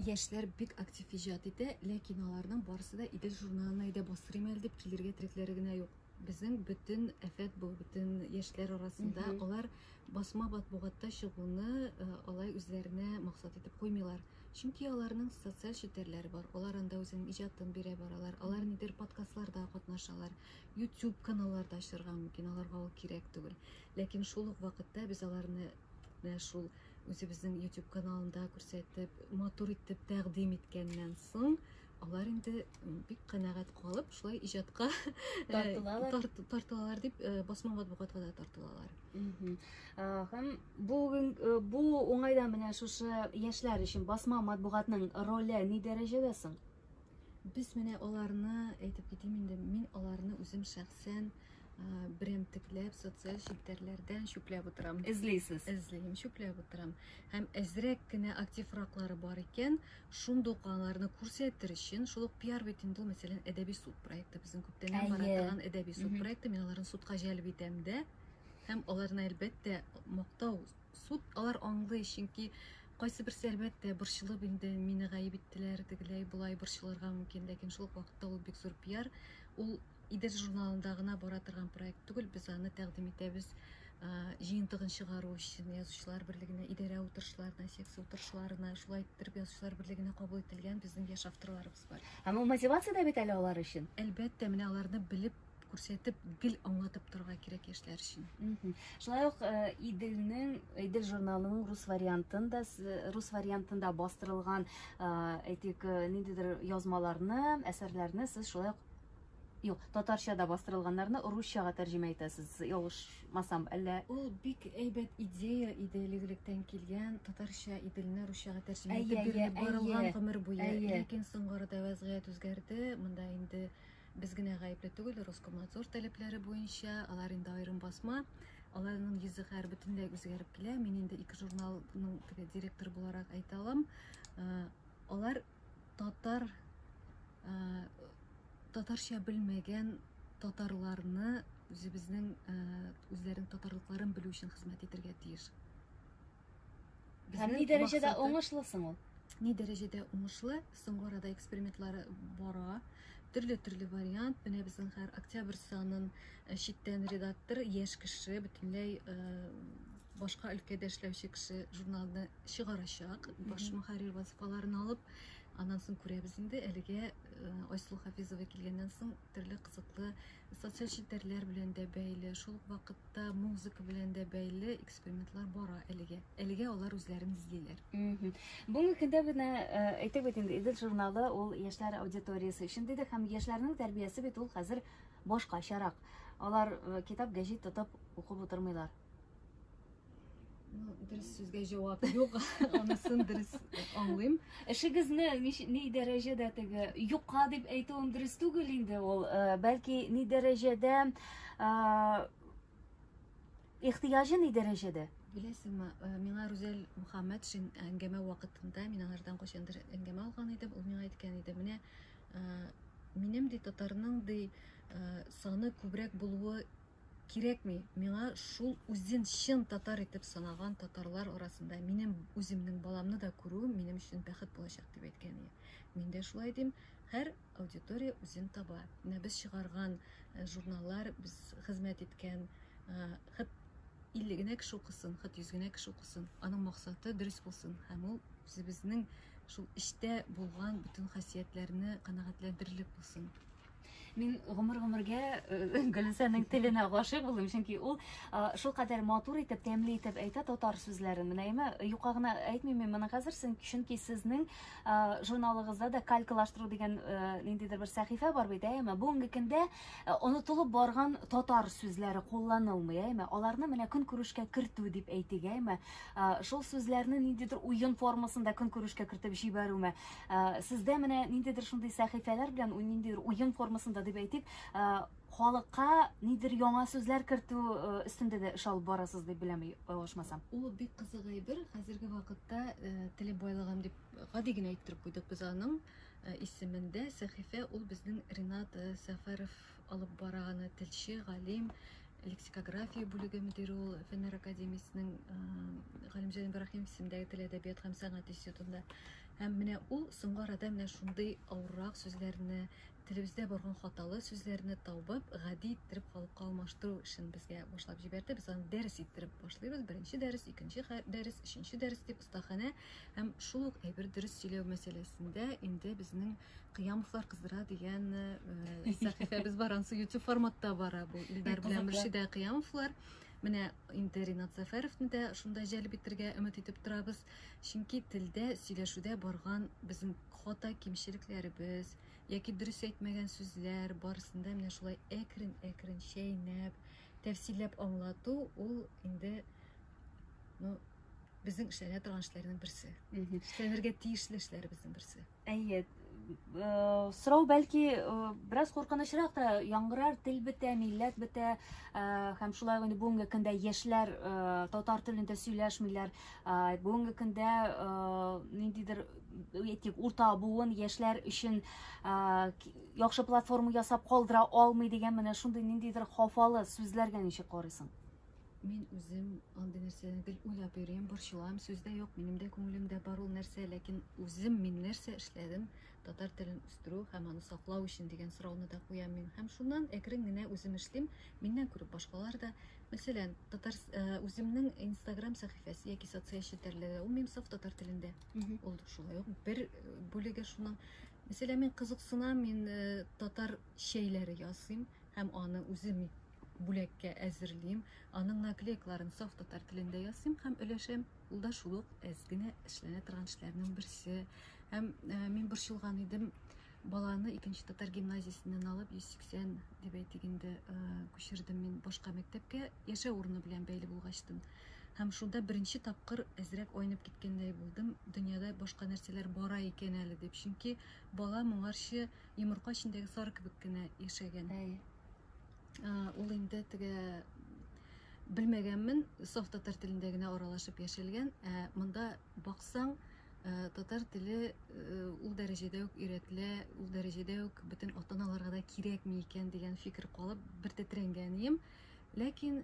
Яшьләр бик актив иҗат итә, ләкин аларның барысы да Идел журналына әйдә бастырыйм әле дип килергә теләкләре генә юк. Безнең бөтен афәт бу, бөтен яшьләр арасында алар басма матбугатта чыгуны э, алай үзләренә максат итеп куймыйлар. Чөнки аларның социаль челтәрләре бар, алар анда үзенең иҗатын бирә баралар, алар нидер подкастларда катнашалар, YouTube каналларда ачырга мөмкин, аларга ул кирәк түгел. Ләкин шул ук вакытта без аларны менә шул үзебезнең YouTube каналында күрсәтеп, матур итеп тәкъдим иткәннән соң, алар инде бик канәгать калып, шулай иҗатка э, тартылалар, тартылалар дип э, басма матбугатка да тартылалар. Һәм бүген э, бу уңайдан менә шушы яшьләр өчен басма матбугатның роле ни дәрәҗәдә соң? Без менә аларны әйтеп китим инде, мин аларны үзем шәхсән берәмтекләп социаль челтәрләрдән чүпләп утырам. Эзлисез? Эзлим, чүпләп утырам. Һәм әзрәк кенә активраклары бар икән, шундук аларны күрсәтер өчен, шул ук пиар бит инде ул, мәсәлән, әдәби суд проекты безнең күптәннән бара торган әдәби суд проекты, мин аларны судка җәлеп итәм дә, һәм аларны әлбәттә мактау, суд алар аңлый, чөнки кайсы берсе әлбәттә борчылып инде мине гаеп иттеләр, тегеләй болай борчылырга мөмкин, ләкин шул ук вакытта ул бик зур пиар, ул Идел журналында гына бара торган проект түгел, без аны тәкъдим итәбез җыентыгын чыгару өчен Язучылар берлегенә, идарә утырышларына, секция утырышларына, шулай иттереп Язучылар берлегенә кабул ителгән безнең яшь авторларыбыз бар. Һәм ул мотивация дә бит әле алар өчен. Әлбәттә, менә аларны белеп, күрсәтеп, гел аңлатып торырга кирәк яшьләр өчен. Шулай ук э, Иделнең, Идел журналының рус вариантын да, рус вариантында бастырылган, э, әйтик, э, ниндидер язмаларны, әсәрләрне сез шулай ук Юк, татарча да бастырылганнарны русчага тәрҗемә итәсез, ялгышмасам, әллә? Ул бик әйбәт идея иде, элек-электән килгән, татарча Иделне русчага тәрҗемә итеп бирелеп барылган гомер буе. Ләкин соңгы арада вәзгыять үзгәрде, монда инде без генә гаепле түгел, Роскомнадзор таләпләре буенча, алар инде аерым басма, аларның йөзе хәзер бөтенләй үзгәреп килә. Мин инде ике журналның теге директоры буларак әйтә алам. Алар татар татарча белмәгән татарларны үзебезнең үзләренең татарлыкларын белү өчен хезмәт итәргә тиеш. Һәм ни дәрәҗәдә уңышлы соң ул? Ни дәрәҗәдә уңышлы? Соңгы арада экспериментлар бара. Төрле-төрле вариант. Менә безнең һәр октябрь санын читтән редактор, яшь кеше, бөтенләй башка өлкәдә эшләүче кеше журналны чыгарачак, баш мөхәррир вазифаларын алып, аннан соң күрәбез инде, әлегә э, Айсылу Хафизова килгәннән соң төрле кызыклы социаль челтәрләр белән дә бәйле, шул ук вакытта музыка белән дә бәйле экспериментлар бара әлегә. Әлегә алар үзләрен эзлиләр. Бүгенге көндә менә э, әйтик бит инде Идел журналы ул яшьләр аудиториясе өчен дидек һәм яшьләрнең тәрбиясе бит ул хәзер башкачарак. Алар э, китап, гәҗит тотып укып утырмыйлар. Ну, дөрес сүзгә җавап юк, анысын дөрес аңлыйм. Эшегезне ни дәрәҗәдә теге юкка дип әйтүем дөрес түгел инде ул. Э, бәлки ни дәрәҗәдә э, ихтыяҗы ни дәрәҗәдә? Беләсеңме, э, миңа Рүзәл Мөхәммәтшин әңгәмә вакытында, мин аңардан кайчандыр әңгәмә алган идем, ул миңа әйткән иде, менә минем ди татарның ди саны күбрәк булуы Кирәкми, миңа шул үзен чын татар итеп санаган татарлар арасында минем үземнең баламны да күрүем минем өчен бәхет булачак, дип әйткән иде. Мин дә шулай дим, һәр аудитория үзен таба. Менә без чыгарган э, журналлар, без хезмәт иткән, э, хет 50 генә кеше укысын, хет 100 генә кеше укысын, аның максаты дөрес булсын һәм ул үзебезнең шул эчтә булган бөтен хасиятләрне канәгатьләндерерлек булсын. Мин гомер-гомергә э, Гөлүсәнең теленә гашыйк булдым, чөнки ул э, шул кадәр матур итеп, тәмле итеп әйтә татар сүзләрен. Менә әйме, юкка гына әйтмим мин моны хәзер, чөнки сезнең э, журналыгызда да калькалаштыру дигән ниндидер бер сәхифә бар бит, әйме? Бүгенге көндә онытылып барган татар сүзләре кулланылмый, әйме? Аларны менә көнкүрешкә кертү дип әйтик, әйме? Шул сүзләрне ниндидер уен формасында көнкүрешкә кертеп җибәрүме? Э, сездә менә ниндидер шундый сәхифәләр белән ниндидер уен формасында дип әйтик, э, халыкка нидер яңа сүзләр кертү э, өстендә дә эш алып барасыз дип беләм, ялгышмасам. Ул бик кызык әйбер. Хәзерге вакытта теле байлыгым дип гади генә әйттереп куйдык без аның исемендә. Сәхифә ул безнең Ринат Сәфәров алып бара аны, телче, галим, лексикография бүлеге мөдире ул Фәннәр академиясенең Галимҗан Ибраһимов исемендәге тел, әдәбият һәм сәнгать институтында. Һәм менә ул соңгы арада менә шундый авыррак сүзләрне, телебездә барган хаталы сүзләрне табып, гади иттереп халыкка алмаштыру эшен безгә башлап җибәрде. Без аны дәрес иттереп башлыйбыз. Беренче дәрес, икенче дәрес, өченче дәрес дип остаханә. Һәм шул ук әйбер дөрес сөйләү мәсьәләсендә инде безнең Кыямовлар кыздыра дигән э, сәхифәбез бар. Ансы YouTube форматта бара бу. Илдар белән Мөршидә Кыямовлар. Менә инде Ринат Сәфәровны да шунда җәлеп итергә өмет итеп торабыз. Чөнки телдә сөйләшүдә барган безнең хата кимчелекләребез яки дөрес әйтмәгән сүзләр барысын да менә шулай әкрен-әкрен чәйнәп, тәфсилләп аңлату ул инде ну, безнең эшләнә торган эшләрнең берсе. Эшләнергә тиешле эшләребезнең берсе. Әйе. Э, сорау бәлки э, бераз куркынычрак та яңгырар, тел бетә, милләт бетә, э, һәм шулай ук инде бүгенге көндә яшьләр татар телендә сөйләшмиләр. Бүгенге көндә ниндидер әйтик, урта буын яшьләр өчен яхшы платформа ясап калдыра алмый дигән менә шундый ниндидер хафалы сүзләргә ничек карыйсың? Мин үзем андый нәрсәне гел уйлап йөрим, борчылам, сүз дә юк, минем дә күңелемдә бар ул нәрсә, ләкин үзем мин нәрсә эшләдем татар телен үстерү һәм аны саклау өчен дигән сорауны да куям мин. Һәм шуннан әкрен генә үзем эшлим, миннән күреп башкалар да. Мәсәлән, татар э, үземнең Инстаграм сәхифәсе яки социаль челтәрләрдә ул минем саф татар телендә. Ул шулай ук бер э, бүлеге шуның. Мәсәлән, мин кызыксынам, мин э, татар чәйләре ясыйм һәм аны үзем бүләккә әзерлим. Аның наклейкаларын саф татар телендә ясыйм һәм өләшәм. Ул да шул ук әз генә эшләнә торган эшләрнең берсе. Һәм э, мин борчылган идем, баланы икенче татар гимназиясеннән алып 180 дип әйтик инде, э, күчердем мин башка мәктәпкә, яшәү урыны белән бәйле булгачтын. Һәм шунда беренче тапкыр әзрәк айнып киткәндәй булдым, дөньяда башка нәрсәләр бара икән әле дип. Чөнки бала моңарчы йомырка эчендәге сары кебек кенә яшәгән. Әйе. Ул инде теге белмәгәнмен, саф татар телендә генә аралашып яшәлгән. Ә монда баксаң, татар теле ул дәрәҗәдә үк өйрәтелә, ул дәрәҗәдә үк бөтен ата-аналарга да кирәкми икән дигән фикер калып, бер тетрәнгән идем. Ләкин,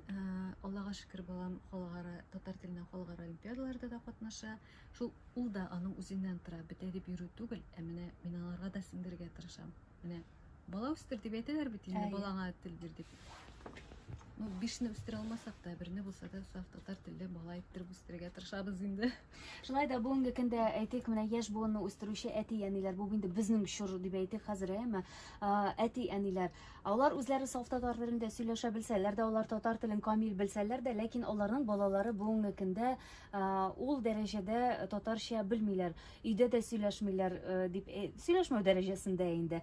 Аллага шөкер, балам халыкара татар теленнән халыкара олимпиадаларда да катнаша. Шул ул да аның үзеннән тора, бетә дип йөрү түгел, ә менә мин аларга да сеңдерергә тырышам. Менә бала үстер дип әйтәләр бит инде, балаңа тел бир дип. Ну, бишне үстерә алмасак та, берне булса да саф татар телле бала иттереп үстерергә тырышабыз инде. Шулай да бүгенге көндә әйтик, менә яшь буынны үстерүче әти-әниләр, бу инде безнең чор дип әйтик хәзер, әйеме? Әти-әниләр, алар үзләре саф татар телендә сөйләшә белсәләр дә, алар татар телен камил белсәләр дә, ләкин аларның балалары бүгенге көндә ул дәрәҗәдә татарча белмиләр. Өйдә дә сөйләшмиләр э, дип э, сөйләшмәү дәрәҗәсендә инде.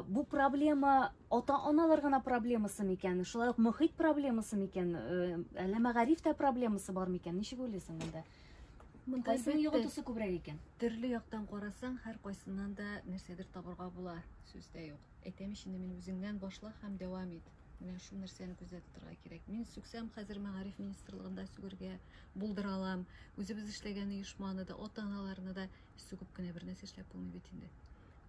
Бу проблема ата-аналар гына проблемасы микән? Шулай ук мохит проблемасы микән? Э, әллә мәгарифтә проблемасы бар микән? Ничек уйлыйсың монда? Монда Кайсының йогынтысы күбрәк икән? Төрле яктан карасаң, һәр кайсыннан да нәрсәдер табырга була, сүз дә юк. Әйтәм ич инде мин үзеңнән башла һәм дәвам ит. Менә шул нәрсәне күздә тотарга кирәк. Мин сүксәм, хәзер мәгариф министрлыгында сүгергә булдыра алам. Үзебез эшләгән оешманы да, ата-аналарны да сүгеп кенә бер нәрсә эшләп булмый бит инде.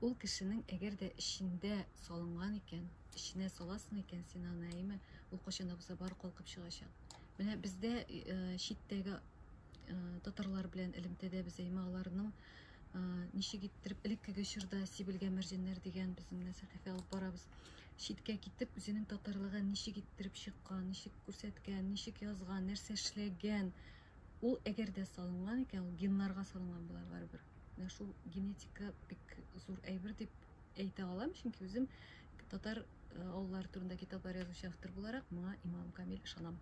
Ул кешенең әгәр дә эчендә салынган икән, эченә саласың икән син аны, әйеме, ул кайчан да булса бар калкып чыгачак. Менә бездә э, читтәге э, татарлар белән элемтәдә без әйеме аларның э, ничек иттереп элеккеге чорда сибелгән мәрҗәннәр дигән безнең менә сәхифә алып барабыз. Читкә китеп, үзенең татарлыгын ничек иттереп чыккан, ничек күрсәткән, ничек язган, нәрсә эшләгән. Ул әгәр дә салынган икән, ул геннарга салынган була барыбер. Менә шул генетика бик зур әйбер дип әйтә алам, чөнки үзем татар э, авыллары турында китаплар язучы автор буларак моңа иманым камил ышанам.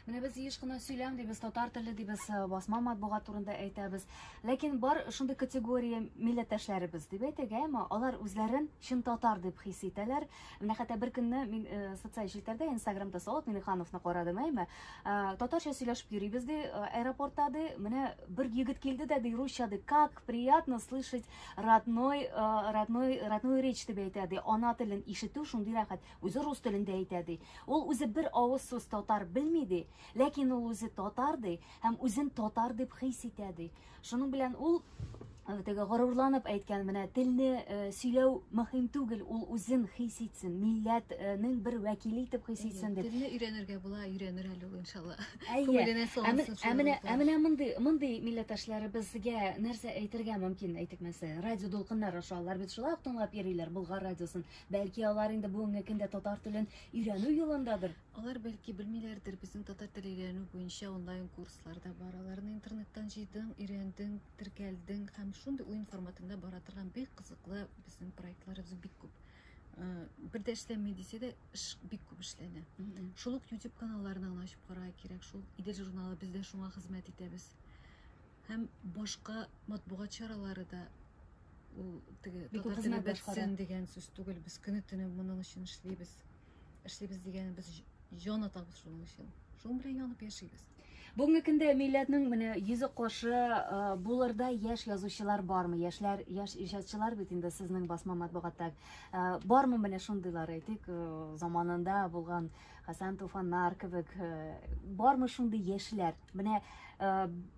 Менә без еш кына сөйләм дибез, татар теле дибез, э, басма матбугат турында әйтәбез. Ләкин бар шундый категория милләттәшләребез дип әйтик, әмма алар үзләрен чын татар дип хис итәләр. Менә хәтта бер көнне мин э, социаль челтәрдә Инстаграмда Салават Миңнехановны карадым, әйме. Э, татарча сөйләшеп йөрибез ди, аэропортта ди. Менә бер егет килде дә ди, русча ди, как приятно слышать родной, родной, родную речь дип әйтә ди. Ана телен ишетү шундый рәхәт. Үзе рус телендә әйтә ди. Ул үзе бер авыз сүз татар белми ди, ләкин ул үзе татар ди һәм үзен татар дип хис итә ди. Шуның белән ул Теге горурланып әйткән, менә телне сөйләү мөһим түгел, ул үзен хис итсен, милләтнең бер вәкиле итеп хис итсен дип. Телне өйрәнергә була, өйрәнер әле ул иншалла. Күңеленә салынсын. Ә менә ә менә мондый мондый милләттәшләребезгә нәрсә әйтергә мөмкин, әйтик мәсәлән, радио дулкыннар аша алар бит шулай ук тыңлап йөриләр Болгар радиосын. Бәлки алар инде бүгенге көндә татар телен өйрәнү юлындадыр. Алар бәлки белмиләрдер, безнең татар теле өйрәнү буенча онлайн курслар да бар. Аларны интернеттан җыйдың, өйрәндең, теркәлдең һәм шундый уен форматында бара торган бик кызыклы безнең проектларыбыз бик күп. Бер дә эшләнми дисә дә, эш бик күп эшләнә. Шул ук YouTube каналларны гына ачып карарга кирәк. Шул Идел журналы без дә шуңа хезмәт итәбез. Һәм башка матбугат чаралары да ул теге татар теле бетсен дигән сүз түгел. Без көне-төне моның өчен эшлибез. Эшлибез дигәнебез җан атабыз шуның өчен. Шуның белән янып яшибез. Бүгенге көндә милләтнең менә йөзе кошы булырдай яшь язучылар бармы? Яшьләр, яшь иҗатчылар бит инде сезнең басма матбугатта. Бармы менә шундыйлар, әйтик, заманында булган Хәсән Туфаннар кебек, бармы шундый яшьләр? Менә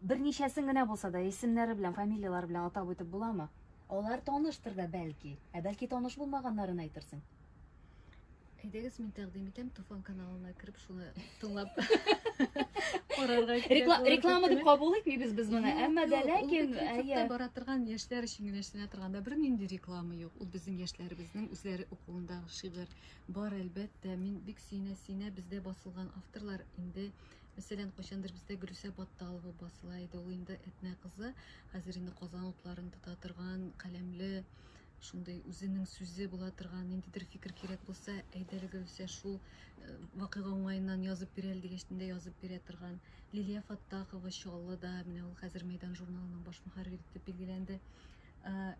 берничәсен генә булса да исемнәре белән, фамилияләре белән атап үтеп буламы? Алар таныштыр да бәлки, ә бәлки таныш булмаганнарын әйтерсең. Әйдәгез, мин тәкъдим итәм, Туфан каналына кереп шуны тыңлап карарга кирәк. Реклама дип кабул итмибез без моны, әмма дә ләкин әйе. Бара торган яшьләр өчен генә эшләнә торган да бернинди реклама юк. Ул безнең яшьләребезнең үзләре укуындагы шигырь. Бар, әлбәттә, мин бик сөенә-сөенә бездә басылган авторлар инде Мәсәлән, кайчандыр бездә Гөлүсә Батталова басыла иде, ул инде Әтнә кызы, хәзер инде Казан утларын тота торган каләмле шундый үзенең сүзе була торган ниндидер фикер кирәк булса, әйдә әле Гөлүсә шул э, вакыйга уңаеннан язып бир әле дигәч тә язып бирә торган. Лилия Фаттахова Чаллыда, менә ул хәзер Мәйдан журналының баш мөхәррире итеп билгеләнде. Э,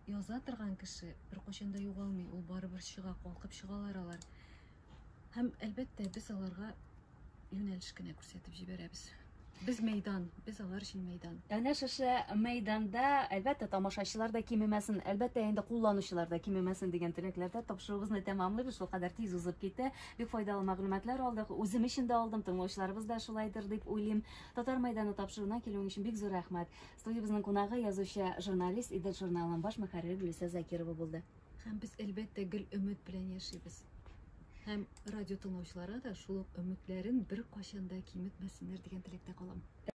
яза торган кеше беркайчан да югалмый, ул барыбер чыга, калкып чыгалар алар. Һәм әлбәттә без аларга юнәлеш кенә күрсәтеп җибәрәбез. Без мәйдан, без алар өчен мәйдан. Әнә шушы мәйданда, әлбәттә, тамашачылар да кимемәсен, әлбәттә, инде кулланучылар да кимемәсен дигән теләкләрдә тапшыруыбызны тәмамлыйбыз. Шул кадәр тиз узып китте. Бик файдалы мәгълүматлар алдык. Үзем өчен дә алдым, тыңлаучыларыбыз да шулайдыр дип уйлыйм. Татар мәйданы тапшыруына килүең өчен бик зур рәхмәт. Студиябезнең кунагы язучы, журналист, Идел журналының баш мөхәррире Гөлүсә Закирова булды. Һәм без, әлбәттә, гел өмет белән яшибез. Һәм радио тыңлаучыларга да шул ук өметләрен беркайчан да киметмәсеннәр дигән теләктә калам.